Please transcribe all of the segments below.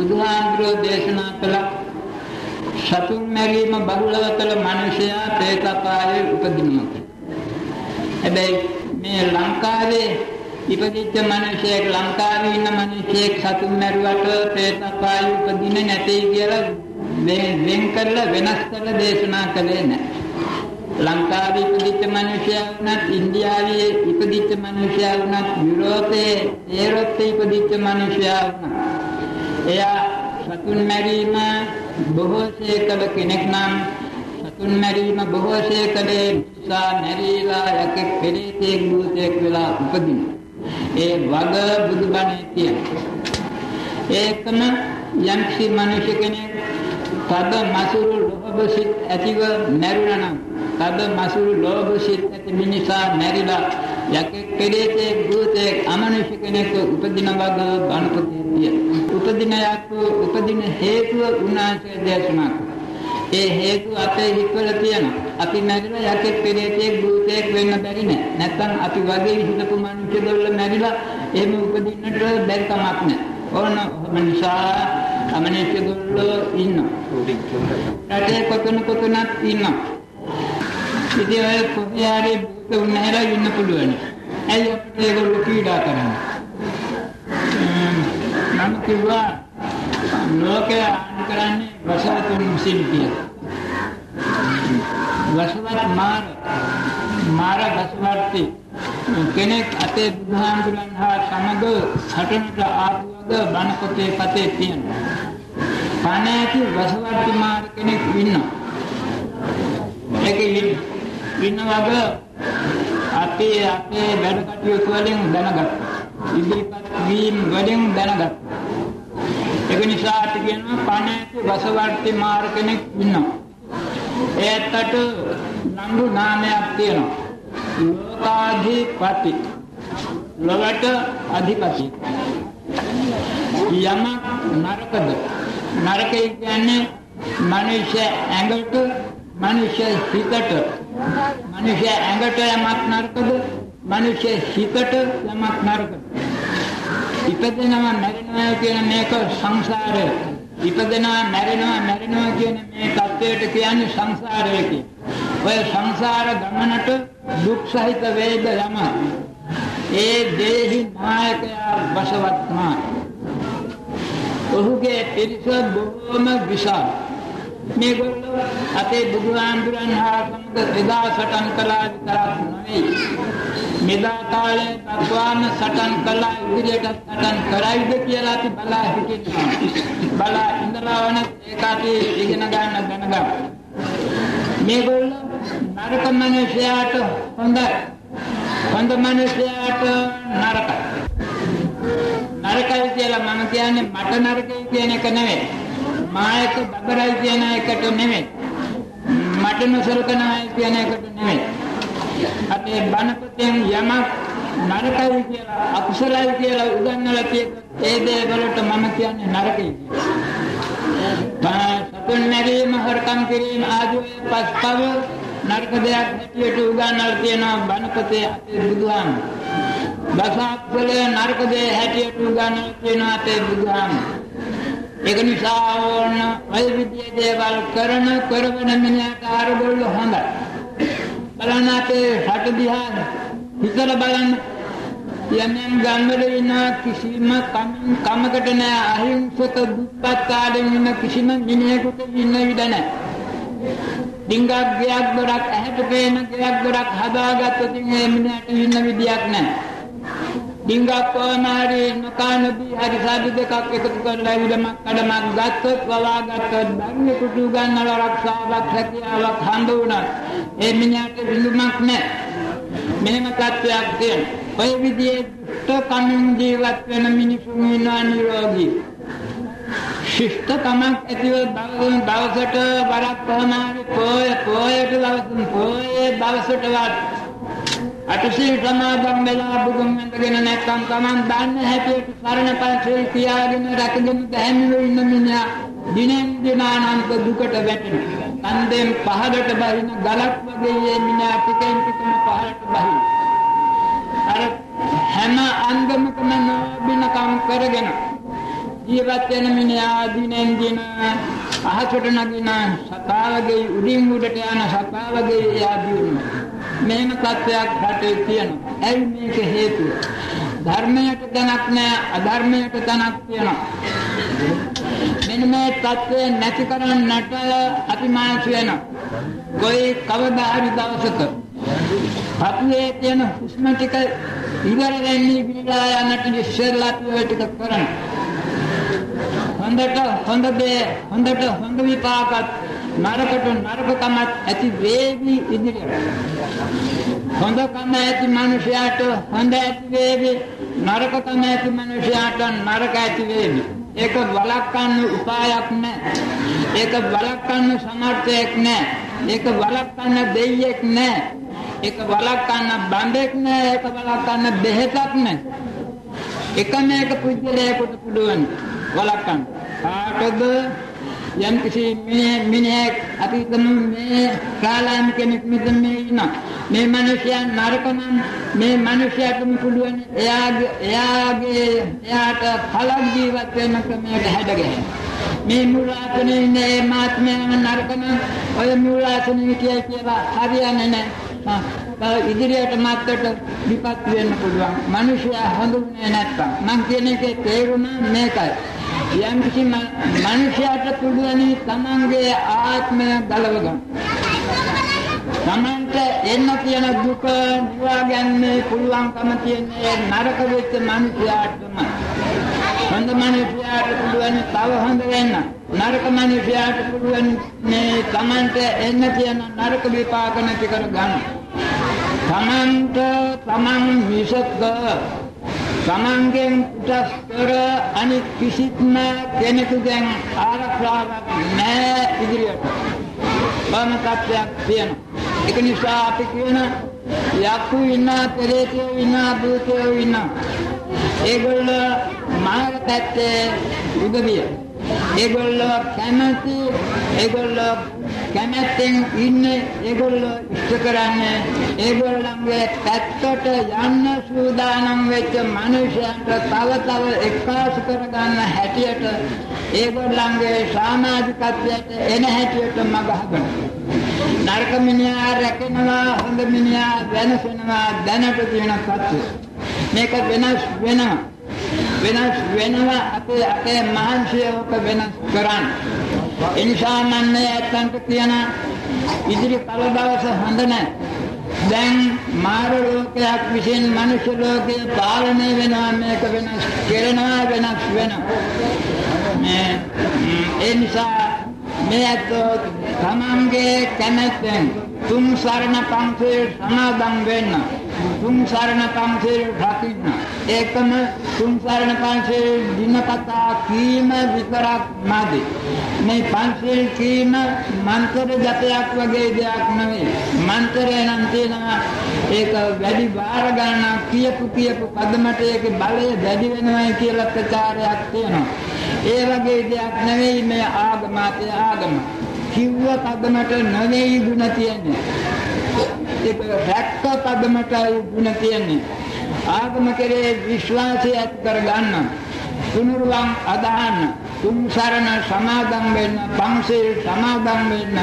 බුදුහාමුදුරුවෝ දේශනා කළ සතුන් මැරීම බහුලව කළ මිනිසයා പ്രേත අපායේ උපදිනවා. හැබැයි මේ ලංකාවේ ඉපදිච්ච මිනිසෙක්, ලංකාවේ ඉන්න මිනිසෙක් සතුන් මැරුවට പ്രേත අපායේ උපදින්නේ නැtei කියලා වෙන් කරලා වෙනස් කරලා දේශනා කළේ නැහැ. ලංකාවේ ඉපදිච්ච මිනිසයා වුණත්, ඉන්දියාවේ ඉපදිච්ච මිනිසයා වුණත්, යුරෝපයේ ඒරොප්පේ ඉපදිච්ච මිනිසයා වුණත් එයා සතුන් මැරීම බොහෝසේ කළ කෙනෙක් නම් සතුන් මැරීම බොහෝසේ කළේ නිසා මැරීලා යකෙක් පෙරේතෙක් භූතෙක් වෙලා උපදිනවා. ඒ වග බුදුබණේ තියෙනවා. ඒකම යම්කිසි මනුෂ්‍ය කෙනෙක් තද මසුරු ලෝභ සිත් ඇතිව මැරුණා නම්, තද මසුරු ලෝභ සිත් ඇති මිනිසා මැරිලා යකෙක් පෙරේතෙක් භූතෙක් අමනුෂ්‍ය කෙනෙක් උපදින වග බණ පොතේ තියෙනවා. උපදින යකෝ උපදින හේතුව උන්වහන්සේ දේශනා කළා. ඒ හේතුව අපේ හිතවල තියෙනවා. අපි මැරිලා යකෙක් පෙරේතෙක් භූතෙක් වෙන්න බැරි නෑ. නැත්තම් අපි වගේ හිතපු මනුෂ්‍ය දෙවල මැරිලා එහෙම උපදින්නට බැරි කමක් නෑ. ඕන ඔහොම නිසා අමනුෂ්‍ය ගොල්ලෝ ඉන්නවා. රටේ කොතන කොතනත් ඉන්නවා. ඉතින් ඔය කොහේ හරි භූත උන්නහැරලා ඉන්න පුළුවන්. ඇයි අපිට ඒගොල්ලෝ පීඩා කරන්නේ? මම කිව්වා ලෝකය ආණ්ඩු කරන්නේ වසවතුන් විසින් කියලා. වසවත් මාර, මාර වසවර්ති කෙනෙක් අපේ බුදුහාමුදුරන් හා සමග සටනට ආපු වග බණ පොතේ පතේ තියෙනවා. පණ ඇති වසවර්ති මාර කෙනෙක් ඉන්නවා. ඒක ඉන්න වග අපේ අපේ වැඩ කටයුතු වලින් දැනගත්තා. ඉදිරිපත් වීම වලින් දැනගත්තා. ඒක නිසා අපි කියනවා පණ ඇති වසවර්ති මාර කෙනෙක් ඉන්නවා. ඒත්තට නම්බු නාමයක් තියෙනවා. ලෝකාධිපති. ලොවට අධිපති. යමක් නරකද? නරකයි කියන්නේ මනුෂ්‍ය ඇඟට, මනුෂ්‍ය හිතට. මනුෂ්‍ය ඇඟට යමක් නරකද? මනුෂ්‍ය හිතට යමක් නරකද? ඉපදෙනවා මැරෙනවා කියන මේක සංසාරය. ඉපදෙනවා මැරෙනවා මැරෙනවා කියන මේ තත්ත්වයට කියන්නේ සංසාරය කියලා. ඔය සංසාර ගමනට දුක් සහිත වේද යම. ඒ දේහි නායකයා වසවත්මා. ඔහුගේ පිරිස බොහොම විශාල. මේගොල්ලෝ අපේ බුදුහාමුදුරන් හා සමග එදා සටන් කළා විතරක් නෙවෙයි, මෙදා කාලේ දක්වාම සටන් කළා, ඉදිරියටත් සටන් කරයිද කියලා අපි බලා හිටිනවා. බලා ඉඳලා වනත් ඒක අපි ඉගෙන ගන්න දැනගන්න. මේගොල්ලෝ නරක මනුෂ්‍යයාට හොඳයි, හොඳ මනුෂ්‍යයාට නරකයි. නරකයි කියලා මම කියන්නේ මට නරකයි කියන එක නෙවෙයි, මා එක බබරයි කියන එකට නෙවෙයි, මට නොසලකනයි කියන එකට නෙවෙයි. අපේ බණ පොතෙන් යමක් නරකයි කියලා අකුසලයි කියලා උගන්වලා තියෙන ඒ දේ වලට මම කියන්නේ නරකයි කියලා. සතුන් මැරීම, හොරකම් කිරීම ආදී ඔය පස්පව නරක දෙයක් හැටියට උගන්වලා තියෙනවා බණ පොතේ අපේ බුදුහාමුදුරුවෝ. දස අකුසලයේ නරක දේ හැටියට උගන්වලා තියෙනවා අපේ බුදුහාමුදුරුවෝ. ඒක නිසා ඕන ඔය විදිහේ දේවල් කරන කරවන මිනිහට අරගොල්ලෝ හොඳයි. බලන්න අපේ රට දිහා හිතලා බලන්න. යම් යම් ගම්වල ඉන්න කිසිම කමකට නෑ, අහිංසක දුප්පත් කාලෙන් ඉන්න කිසිම මිනිහෙකුට ඉන්න ඉඩ නෑ. ඩිංගක් ගයක් දොරක් ඇහැට පේන ගයක් දොරක් හදාගත්තොත් ඒ මිනිහට ඉන්න විදියක් නෑ. ඩිංගක් කොහම හරි නොකානදී හරි සාදු දෙකක් එකතු කරලා ඉඩමක් කඩමක් ගත්තොත් වවා ගත්තොත් දරුවෙකුට උගන්වලා ආරක්ෂාවක් හැකියාවක් හම්බ වුණා ඒ මිනිහට විඳුමක් නෑ. මෙහෙම තත්ත්වයක් තියෙනවා. ඔය විදිහේ දුෂ්ට කමින් ජීවත් වෙන මිනිසුන් ඉන්නවා නිරෝගී. ශිෂ්ට කමක් ඇතිව දවසට වරක් කොහම හරි පොය පොයට දවසෙන් පොයේ දවසටවත් අටසිල් සමාදන් වෙලා බුදුන් වැඳගෙන නැත්නම් Taman දන්න හැටියට සරණ පන්සිල් තියාගෙන රැකගෙන දැහැමිව ඉන්න මිනිහා දිනෙන් දින අනන්ත දුකට වැටෙනවා. කන්දෙන් පහළට බහින ගලක් වගේ මේ මිනිහා ටිකෙන් ටිකම පහළට බහින. අර හැම අන්දමකම නොබිනකම් කරගෙන ජීවත් වෙන මිනිහා දිනෙන් දින අහසට නගින සතා වගේ උඩින් උඩට යන සතා වගේ එයා දියුණු. මෙහෙම තත්ත්වයක් රටේ තියෙනවා. ඇයි මේක හේතුව? ධර්මයට තැනක් නෑ, අධර්මයට තැනක් තියෙනවා. මෙන්න මේ තත්ත්වය නැති කරන්නට අපි මානසික වෙනවා. කොයි කවදා හරි දවසක පපුවේ තියෙන හුස්ම ටික ඉවර වෙන්නේ විලා යන්නට ඉස්සෙල්ලා අපි ඔය ටික කරන්න. හොඳට හොඳ දේ, හොඳට හොඳ විපාකත්, නරකට නරකකමත් ඇති වේවි ඉදිරියට. හොඳකම ඇති මනුෂයාට හොඳ ඇති වේවි, නරකකම ඇති මනුෂයාට නරක ඇති වේවි. ඒක වළක්වන්න උපායක් නෑ. ඒක වළක්වන්න සමර්ථයෙක් නෑ. ඒක වළක්වන්න දෙයියෙක් නෑ. ඒක වළක්වන්න බඹෙක් නෑ. ඒක වළක්වන්න බෙහෙතක් නෑ. එකම එක පුද්ගලයෙකුට පුළුවන් වළක්වන්න. කාටද? යම් කිසි මිනිහෙක් අපි හිතමු මේ කාලාම කෙනෙක් මෙතන මේ ඉන්නවා. මේ මිනිසයා නරක නම් මේ මිනිසයාටම පුළුවන් එයාගේ එයාට කලක් ජීවත් වෙන ක්‍රමයට හැඩ ගැහෙන්න. මේ මූලාසනේ ඉන්න ඒ මාත්මයම නරක නම් ඔය මූලාසනේ හිටියයි කියලා හරියන්නේ නැහැ. ඉදිරියට මත්තට විපත් වෙන්න පුළුවන්. මිනිසයා හඳුන්නේ නැත්තම් මං කියන එකේ තේරුම මේකයි. යම් කිසි මනුෂ්‍යයාට පුළුවන් තමන්ගේ ආත්මය ගලව ගන්න. තමන්ට එන්න තියෙන දුක නිවා ගන්න පුළුවන්කම තියෙන්නේ නරක වෙච්ච මනුෂ්‍යයාටම. හොඳ මනුෂ්‍යයාට පුළුවන් තව හොඳ වෙන්න. නරක මනුෂ්‍යයාට පුළුවන් මේ තමන්ට එන්න තියෙන නරක විපාක නැති කර ගන්න. තමන්ට තමන් මිසක තමන්ගෙන් පිටස් කර අනිත් කිසිත්ම කෙනෙකුගෙන් ආරක්ෂාවක් නෑ ඉදිරියට. බම තත්ත්වයක් තියෙනවා. ඒක නිසා අපි කියන යක්කු ඉන්නා, පෙරේතයෝ ඉන්නා, භූතයෝ ඉන්නා. ඒගොල්ලෝ මාර පැත්තේ උදවිය. ඒගොල්ලෝ කැමති, ඒගොල්ලෝ කැමැත්තෙන් ඉන්නේ, ඒගොල්ලෝ ඉෂ්ට කරන්නේ ඒගොල්ලන්ගේ පැත්තට යන්න සූදානම් වෙච්ච මනුෂ්‍යයන්ට තව තව එක්කාසු කරගන්න හැටියට ඒගොල්ලන්ගේ සමාජිකත්වයට එන හැටියට මඟ හදනවා. නරක මිනිහා රැකෙනවා, හොඳ මිනිහා වෙනසෙනවා දැනට තියෙන තත්ත්වය. මේක වෙනස් වෙනවා. වෙනස් වෙනවා අපේ අපේ මහන්සිය ඔක වෙනස් කරන්න. ඒ නිසා මම මේ ඇත්තන්ට කියන ඉදිරි කල දවස හොඳ නැහැ. දැන් මාර ලෝකයක් විසින් මනුෂ්‍ය ලෝකය පාලනය වෙනවා. මේක වෙනස් කරනවා, වෙනස් වෙනවා. මේ ඒ නිසා මේ ඇත්තෝ තමන්ගේ කැමැත්තෙන් තුන් සරණ පන්සිල් සමාදන් වෙන්න, තුන් සරණ පන්සිල් රකින්න. ඒකම තුන් සරණ පන්සිල් දිනපතා කීම විතරක් මදි. මේ පන්සිල් කීම මන්ත්‍ර ජපයක් වගේ දෙයක් නෙවෙයි. මන්ත්‍රය නම් තියෙනවා ඒක වැඩි වාර ගණනක් කියපු කියපු පදමට ඒකේ බලය වැඩි වෙනවා කියලා ප්‍රචාරයක් තියෙනවා. ඒ වගේ දෙයක් නෙවෙයි මේ ආගම. අපේ ආගම කිව්ව පදමට නෙවෙයි ගුණ තියෙන්නේ. ඒක රැක්ක පදමටයි ගුණ තියෙන්නේ. ආගම කෙරේ විශ්වාසය ඇති කරගන්න, තුනුරුවන් අදහන්න, තුන් සරණ සමාදන් වෙන්න, පන්සිල් සමාදන් වෙන්න,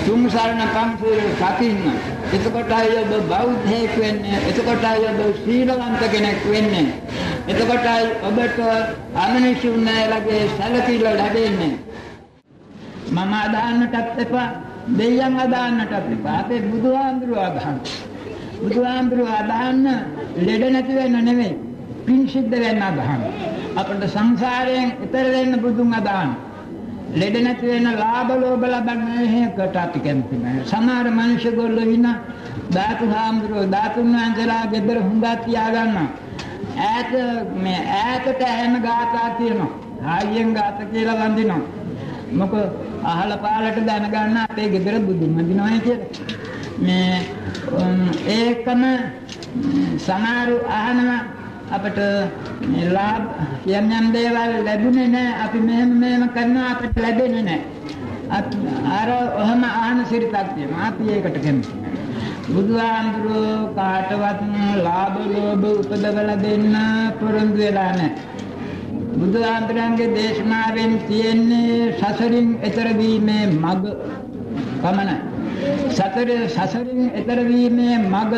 තුන් සරණ පන්සිල් රකින්න. එතකොටයි ඔබ බෞද්ධයෙක් වෙන්නේ. එතකොටයි ඔබ සීලවන්ත කෙනෙක් වෙන්නේ. එතකොටයි ඔබට අමනුෂ්‍යුන්ලගේ සැලකිල්ල ලැබෙන්නේ. මම අදහන්නටත් එපා, දෙයියන් අදහන්නටත් එපා. අපේ බුදුහාමුදුරුවෝ අදහන්න. බුදුහාමුදුරුවෝ අදහන්න ලෙඩ නැති වෙන්න නෙමෙයි, පින් සිද්ධ වෙන්න අදහන්න. අපිට සංසාරයෙන් ඈතර වෙන්න බුදුන් අදහන්න. ලෙඩ නැති වෙන ලාභ ලෝභ ලබන්න එහෙකට අපි කැමති නෑ. සමහර මිනිස්සු ගොල්ලෝ ඉන්න ධාතු හාමුදුරුවෝ ධාතුන් වහන්සේලා ගෙදර හුඟක් තියාගන්නවා. ඈත මේ ඈතට ඇහෙන ගාථා කියනවා. හයියෙන් ගාථ කියලා වඳිනවා. මොකද අහල පාලට දැනගන්න අපේ ගෙදර බුදුන් වඳිනවා කියලා. මේ ඒකම සමහරු අහනවා අපට මේ ලාභ යම් යම් දේවල් ලැබුණේ නෑ, අපි මෙහෙම මෙහෙම කරනවා අපට ලැබෙන්නේ නෑ. අර ඔහම අහන සිරිතක් තියෙනවා. අපි ඒකට කැමති නෑ. බුදුහාමුදුරුවෝ කාටවත් ලාභ ලෝභ උපදවලා දෙන්න පොරොන්දු වෙලා නෑ. බුදුහාමුදුරන්ගේ දේශනාවෙන් තියෙන්නේ සසරින් එතර වීමේ මඟ පමණයි. සසරින් එතර වීමේ මඟ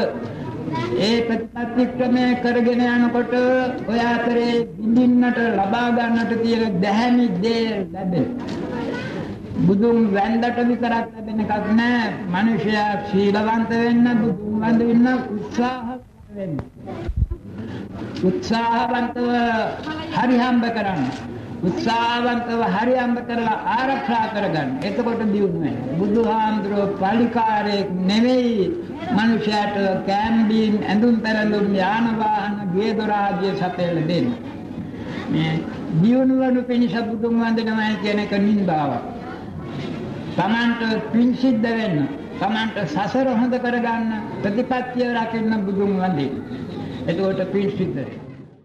ඒ ප්‍රතිපත්ති ක්‍රමය කරගෙන යනකොට ඔය අතරේ විඳින්නට ලබා ගන්නට තියෙන දැහැමි දේ ලැබෙන. බුදුන් වැන්දට විතරක් ලැබෙන එකක් නෑ. මනුෂ්‍යයා ශීලවන්ත වෙන්න, බුදුන් වඳින්න උත්සාහ වෙන්න. උත්සාහවන්තව හරි හම්බ කරන්න. උත්සාහවන්තව හරි හම්බ කරලා ආරක්ෂා කරගන්න. එතකොට දියුණු වෙනවා. බුදුහාමුදුරුවෝ පලිකාරයෙක් නෙවෙයි. මනුෂ්‍යයාට කෑම බීම්, ඇඳුම් පැළඳුම්, යාන වාහන, ගේ දොර ආදිය සපයලා දෙන්න. මේ දියුණු වනු පිණිස බුදුන් වඳිනවා කියන එක නින්දාවක්. තමන්ට පින් සිද්ධ වෙන්න, තමන්ට සසර හොඳ කරගන්න, ප්‍රතිපත්තිය රකින්න බුදුන් වඳින්න. එතකොට පින් සිද්ධ වෙනවා.